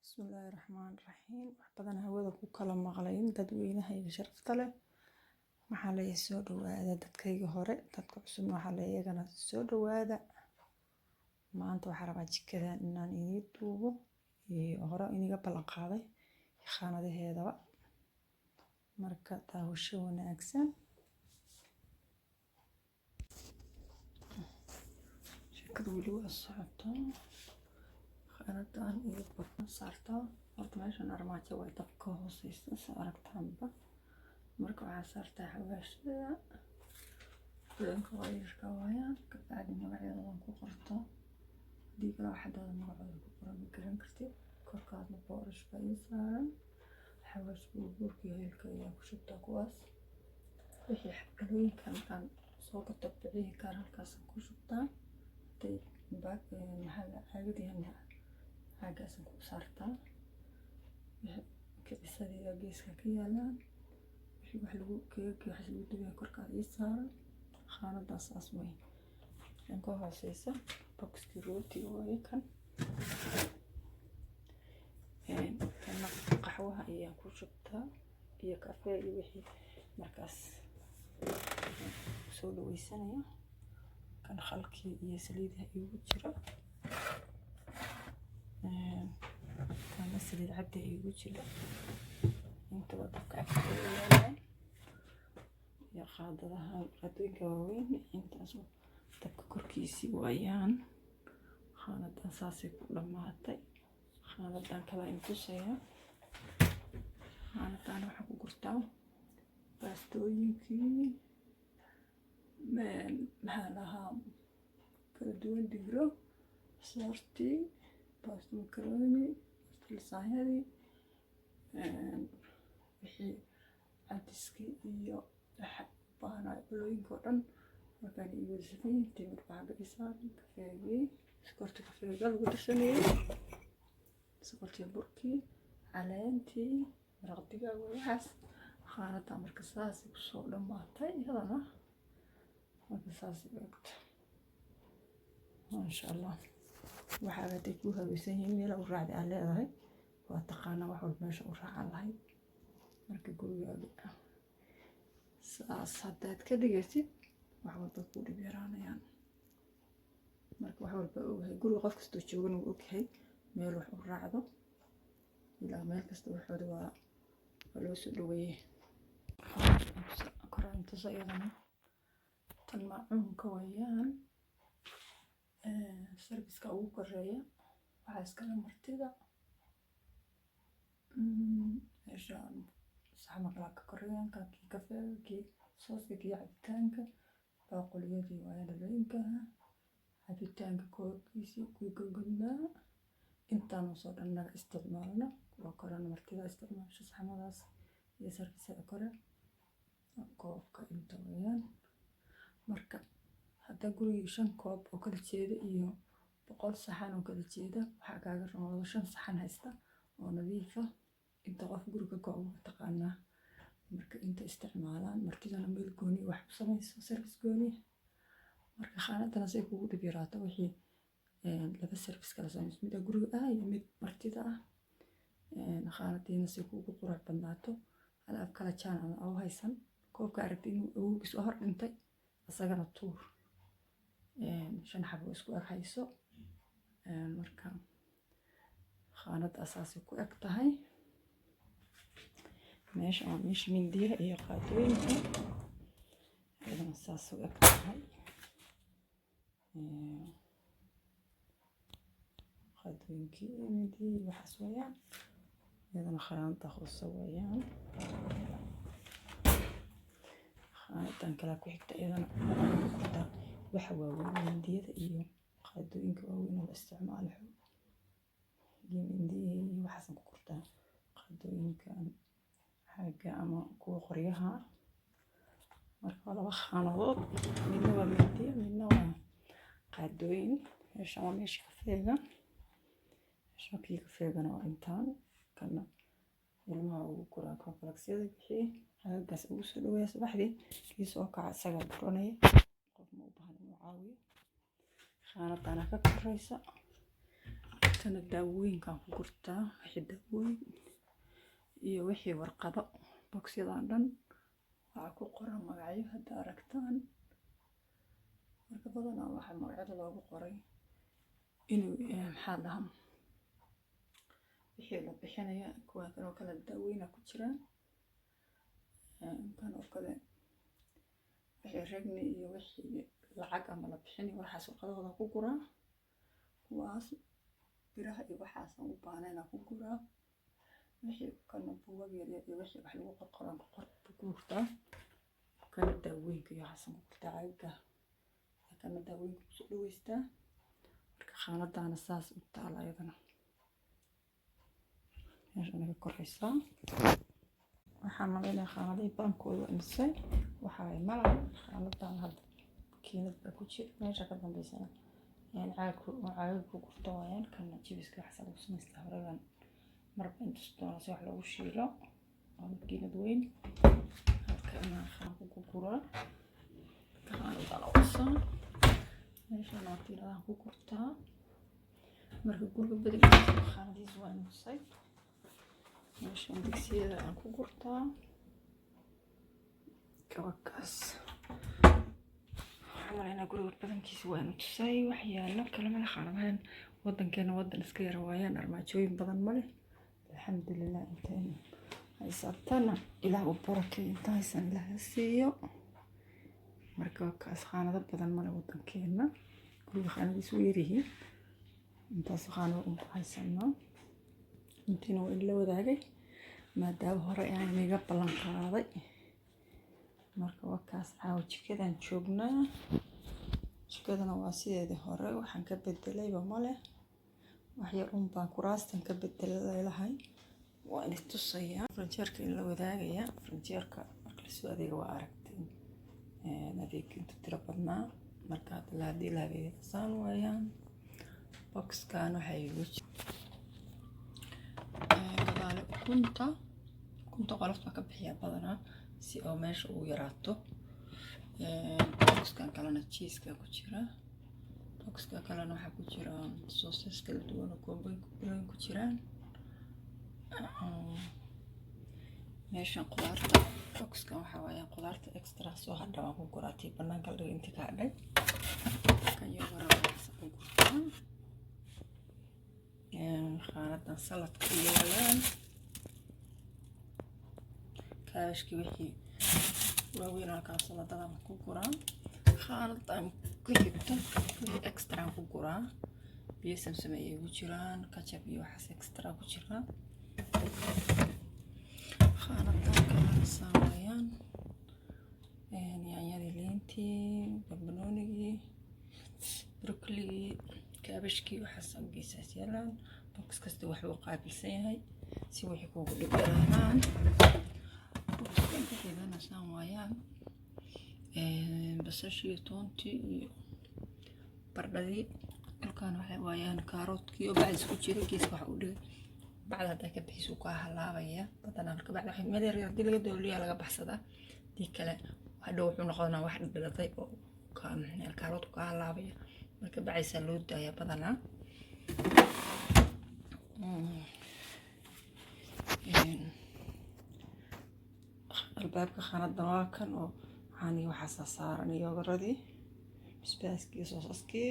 Bismillaahi Raxmaani Raxiim. Wax badan hawada ku kala maqlayn dadweynaha iyo sharafta leh. Waxaa leeyahay soo dhawaada dadkayga hore, dadka cusubna waxaa leeyahay iyagana soo dhawaada. Maanta waxaa rabaa jikadan inaan idiin duubo iyo hore iniga ballan qaaday khaanadaheedaba. Marka daawasho wanaagsan. Sheekadu weli waa socotaa. Khaanadan iyo barkin saartaa. Horta meeshan armaajo way dabka hooseysa sa aragtaanba. Marka waxaa saartaa xawaashada. Kulanka waa yarka waayaan. Kabacdi magacyadooda ku qorto. Haddii kale waxaad magacooda ku qoran ma garan kartid. Korkaadna boorash baa ii saaran. Xawaash buurbuurka iyo heelka ayaa ku shubtaa kuwaas. Wixii xabkalooyinka markaan soo gato bicihii kaar halkaas ku shubtaa. Haday baag maxaa la caagadii caagaas ku saartaa. Wixii kicisadii geeska ka yaalaan. Wixii wax lagu keegay wax lagu dubay korkaad ii saaran. Khaanadaas saas way. Kan ka hooseysa boxkii rooti waaye kan. Kana qaxwaha ayaan ku shubtaa iyo kafee iyo wixii markaas soo dhaweysanaya. Kan khalkii iyo saliidaha iigu jira. Kana saliid cadde iigu jira. Intaba dabka agteeda yaalaan. Iyo qaadadaha qaadooyinka waaweyn intaas dabka korkiisii waayaan. Khaanadan saasay ku dhamaatay. Khaanadan kale in tusaya. Khaanadan waxaan ku gurtaa baastooyinkii, maxaa lahaa, kala duwan, digro, soortii, baasto macaroni, baasto lasaanyadii, wixii cadiskii iyo waxa u baahnaa culooyinka oo dhan halkaan iigu wada safan yihiin. Timir baa xagga ii saaran, kafeegii, sokorta kafeega lagu darsanayay, sokortii, burkii, caleentii, maraq digaag, waxaas. Khaanada marka saasay kusoo dhamaatay iyadana. Marka saasay u egtahay, maasha Allah. Waxaa hadday kuu habaysan yihiin, meel u raacday aad leedahay, waa taqaanaa wax walba meesha u raacan lahayd. Marka gurigaaga saas haddaad ka dhigaysid, wax walba kuu dhib yaraanayaan. Marka wax walba ogahay, guriga qof kastoo joogana wuu ogyahay meel wax u raacdo, ilaa meel kasta waxooda waa loo soo dhaweeyey. Korantusa iyadana tan maacuunka weeyaan. Serviceka ugu koreeya waxaa iskale martida. Meeshaan saxamo kala ka koreeyaan, kii kafeega, kii sooska, kii cabitaanka, baaquliyadii waaye, dhalooyinka cabitaanka, koobkiisii, kuwii gogolnaa, intaan soo dhan naga isticmaalna. Kuwa korena martida isticmaasho saxamadaas iyo serviceda kore, koobka inta weeyaan. Marka hadda gurigii shan koob oo kala jeeda iyo 100 saxan oo kala jeeda, waxaa kaaga roon shan saxan haysta oo nadiif ah. Inta qof guriga ka kooban waa taqaanaa. Marka inta isticmaalaan, martidana meel gooni wax ku samayso, service gooni. Marka khaanadana say kugu dhib yaraato, wixii laba service kala samayso, mid guriga ah iyo mid martida ah. Khaanadiina say kugu qurux badnaato, alaab kala jaan ama u haysan. Koobka aragtay inuu awowgiis hor dhintay, asagana tuur, shan xabo isku eg hayso. Marka khaanada asaasay ku eg tahay. Meesha waa meesha mindiyaha iyo qaadooyinka, iyadana saas u eg tahay. Qaadooyinkii, mindiyihii, waxaas weeyaan. Iyadana khaanada hoose weeyaan. Khaanadan kale ku xigta iyadana waxaan ku gurtaa waxa waaweyn, mindiyada iyo qaadooyinka waaweyn oo la isticmaalo iyo mindiyihii iyo waxaasaan ku gurtaa, qaadooyinkan xagga ama kuwa qoryaha. Marka waa laba khaanadood, midna waa mindiyo, midna waa qaadooyin. Meeshan waa meesha kafeega. Meesha kii kafeegana waa intaan. Kana ilmaha ugu guraa cornflakes-yada wixii caagagaas ugu soo dhaweeya subaxdii. Kii soo kaca isagaa guranaya, qof ma u baahan inuu caawiyo. Khaanadana ka koreysa tana daawooyinkaan ku gurtaa, wixii daawooyin iyo wixii warqado. Boxyadan dhan waxaa ku qoran magacyo hadda aragtaan. Marka badanaa waxaa magacyada loogu qoray inuu, maxaa dhahaa, wixii la bixinaya. Kuwa kan oo kale daawooyina ku jiraan, kan oo kale wixii ragni iyo wixii lacag ama la bixinay, waxaas warqadahooda ku guraa. Kuwaas biraha iyo waxaasaan u baahnayn ku guraa. Wixii kana buugag yaryar iyo wixii wax lagu qorqoraan ku qor ku gurtaa. Kana daawooyinka iyo waxaasaan ku gurtaa, caagaga kana daawooyinka kusoo dhaweystaa. Marka khaanadaana saas u taala, ayadana meeshan ka koreysaa. Waxaan malaynayaa khaanadihii badankooda waa imisay. Waxaa malahan khaanadan hadda makiinad baa ku jira meesha ka dambeysana, yani caag caagag ku gurto waayaan. Kana jibiska waxaas lagu samaystaa, horeban marba intus doona si wax loogu shiilo. Waa makiinad weyn. Halkana waxaan ku guraa khaanadan oosan, meeshan makiinadahan ku gurtaa. Marka guriga badankiisa khaanadihiisa waa imisay. Meeshan digsiyada aan ku gurtaa kabakaas. Waxaan malaynaa guriga badankiisa waa inu tusay. Waxyaalo kale male. Khaanadahan wadankeena wadan iska yara waayaan, armaajooyin badan male, alxamdulilah. Intayn haysatana Ilaah u barakeeyo, inta haysan Ilaah ha siiyo. Marka kaas khaanado badan male wadankeena, guriga khaanadiisa way yaryihiin. Intaas khaanado unku haysanaa. Intiina waa in la wadaagay maadaama hore aan iga ballan qaaday. Marka waa kaas. Caawa jikadan joognaa. Jikadana waa sideedii hore, waxaan ka bedelayba male. Waxyar un baan kuraastan ka bedelay lahay, waa ini tusayaa. Faranjeerka in la wadaagaya. Faranjeerka marka lasoo adeega, waa aragteen adeeg intu tiro badnaa. Marka hadda haddii la habeeyo saan waayaan. Boxkan waxaa igu gadaale ukunta. Ukunta qolofta ka bixiyaa badanaa si oo meesha ugu yaraato. Boxkan kalena cheeseka ku jira. Boxka kalena waxaa ku jira sauces kala duwan oo koombooyin ku jiraan. Meeshan qudaarta, boxkan waxaa waaye qudaarta extra soo hadha waan ku guraa, tii banaanka la dhigay intii ka hadhay. Kan yogara waxaas ku gurtaa. Khaanadan saladka iyo waayaan kaabashkii, wixii waaweyn halkaa saladadan ku guraa. Khaanadan ku xigto wixii extra ku guraa, biyo samsam ayay ugu jiraan, ketchup iyo waxaas extra ku jiraa. Khaanadan kalena saan waayaan, yaanyadii, liintii, barbaroonigii, broccoli-gii, kaabashkii, waxaas geesaas yaalaan. Box kasta waxbuu qaabilsan yahay si wixii kuugu dhib yaraadaan. Boxkan ku xigana saan waayaan, basashii, toontii iyo bardhadii. Halkan waxay waayaan kaaroodkii oo bacdiis ku jira. Geeska waxa u dhigay bacda, haddaa ka bixiso kaa halaabaya badanaa. Marka bacda waxay meel yar haddii laga dooliyaa laga baxsadaa, hadii kale hadhow wuxuu noqonaa wax dhadhalatay oo kaaroodku kaa halaabaya. Marka bacdiisaa loo daaya badanaa. Albaabka khaanadan waa kan oo caanihi waxaasaa saaran, yoogaradii, basbaaskii iyo soosaskii,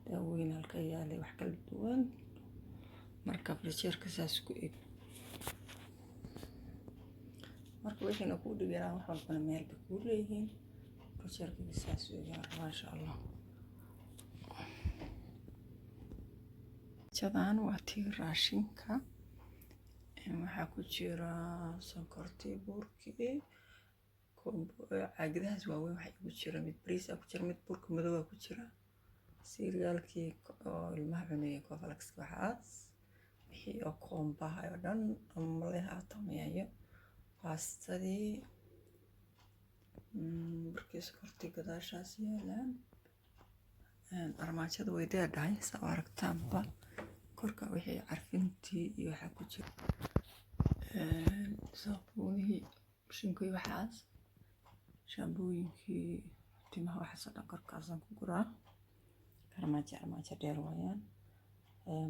daawooyin halka yaalay, wax kala duwan. Marka fridgeerka saas ku eg. Marka wixiina kuu dhib yaraan, wax walbana meel bay kuu leeyihiin. Fridgeerkiga saas u egaa, maasha Allah. Jadan waa tii raashinka. Waxaa ku jira sonkortii, burkii, caagadahaas waaweyn. Waxaa igu jira mid bariis ah ku jira, mid burka madow ah ku jira, cerealkii oo ilmaha cunayeen, cornflakes, waxaas wixii oo koombaha oo dhan ama malay haato ama yaanyo, baastadii, burkii, sokortii gadaashaas yaalaan. Armaajada way dheerdhahay saa u aragtaanba. Korka wixii carfintii iyo waxaa ku jira saabuunihii, shinkii, waxaas, shaambooyinkii timaha, waxaas oo dhan korkaasaan ku guraa. Armaajo, armaajo dheer waayaan.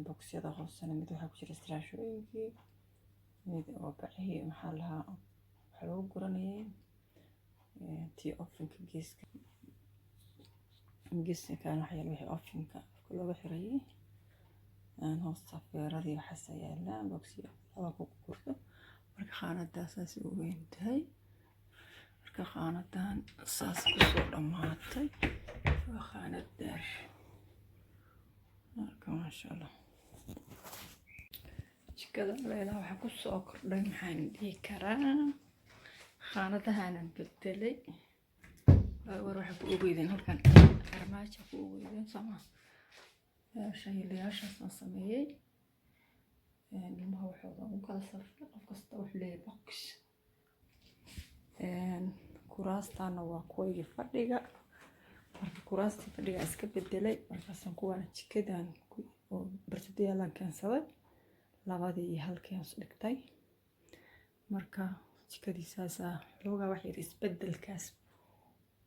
Boxyada hoosena mid waxaa ku jira istiraashooyinkii, mid oo bacihii, maxaa lahaa, waxa lagu guranayay, tii ovenka. Geeska geeska kalena waxaa yaala wixii ovenka afka looga xirayay. Hoosta feeradii waxaas yaala, boxyo laba ku gurto. Marka khaanadaa saas u weyn tahay. Marka khaanadan saas kusoo dhammaatay, waa khaanad dheer. Marka maasha Allah, jikada leedaha waxaa kusoo kordhay, maxaan dhihi karaa, khaanadahaanan bedelay. War waxaa ku ogeydeen halkan armaajo ku ogeydeen sooma? Shahiilayaashaasaan sameeyey. Ilmaha waxooda u kala safray, qof kasta wuxuu leeyahay box. Kuraastaana waa kuwaygii fadhiga. Marka kuraastii fadhiga iska bedelay, markaasaan kuwaana jikadan oo barsada yaalaan keensaday, labadii iyo halkii aan dhigtay. Marka jikadii saasaa xoogaa wax yar isbedelkaas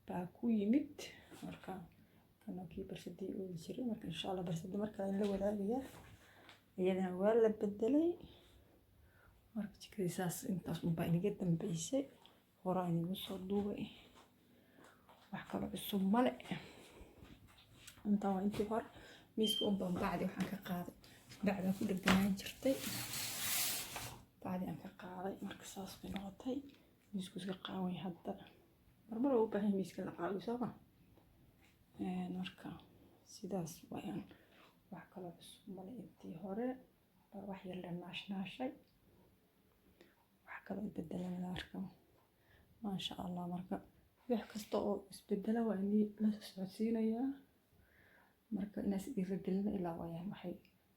baa ku yimid. Marka kana kii barsadii ooli jiray. Marka insha Allah barsada markaa la wadaagayaa, iyadana waa la bedelay. Marka jikadii saas, intaas unbaa inaga dambeysay, horaa inagu soo duubay, wax kaloo cusub male. Intaan waa intii hore. Miiska unbaan bacdi waxaan ka qaaday, bacdaa ku dhegganaan jirtay, bacdi aan ka qaaday. Marka saas bay noqotay, miisku iska qaaway hadda. Marmar waa u baahan miiska la caawiyo, sooma? Marka sidaas wayaan, wax kaloo cusub male. Intii hore baa wax yar la naashnaashay, wax kaloo bedelan la arko, maasha Allah. Marka wax kasta oo isbedela waa inii la socodsiinayaa. Marka inaas dhiiragelina ilaa waayaan, waxay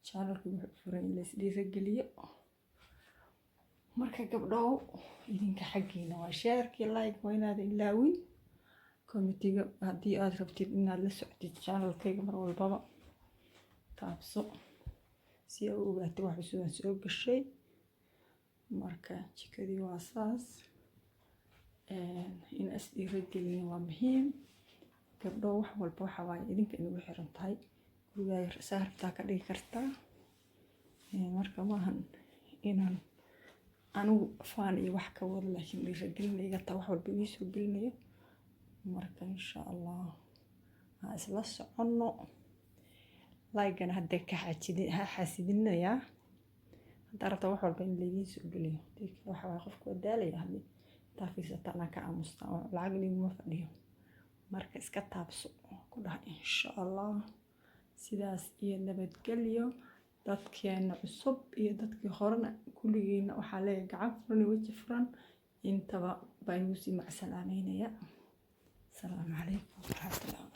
channelku wuxuu furan in la is dhiirageliyo. Marka gabdhow, idinka xaggiina waa sharekii, like waa inaad ilaawin, commentiga haddii aad rabtid inaad la socotid channelkayga mar walbaba taabso si aad u ogaatid wax cusub aan soo gashay. Marka jikadii waa saas. In is dhiiragelin waa muhiim, gabdho. Wax walba waxa waaye idinka inagu xiran tahay. Gurigaaga saa rabtaa ka dhigi kartaa. Marka maahan inaan anigu faan iyo wax ka wado, laakiin dhiiragelin iga taa wax walba idiin soo gelinayo. Marka insha Allah aan isla soconno. Like-gana hadda ka xajidin, ha xasidinayaa. Haddaa rabtaa wax walba in laydiin soo geliyo, hadii kale waxa waaye qofku waa daalaya haddii intaa fiirsataan aan ka aamustaan oo lacag niguma fadhiyo. Marka iska taabso ku dhaha. Insha Allah sidaas iyo nabadgelyo. Dadkeena cusub iyo dadkii horena kulligiina waxaa leeyahay gacan furan iyo weji furan intaba baa igu sii macsalaameynaya. Asalaamu calaykum waraxmatullahi.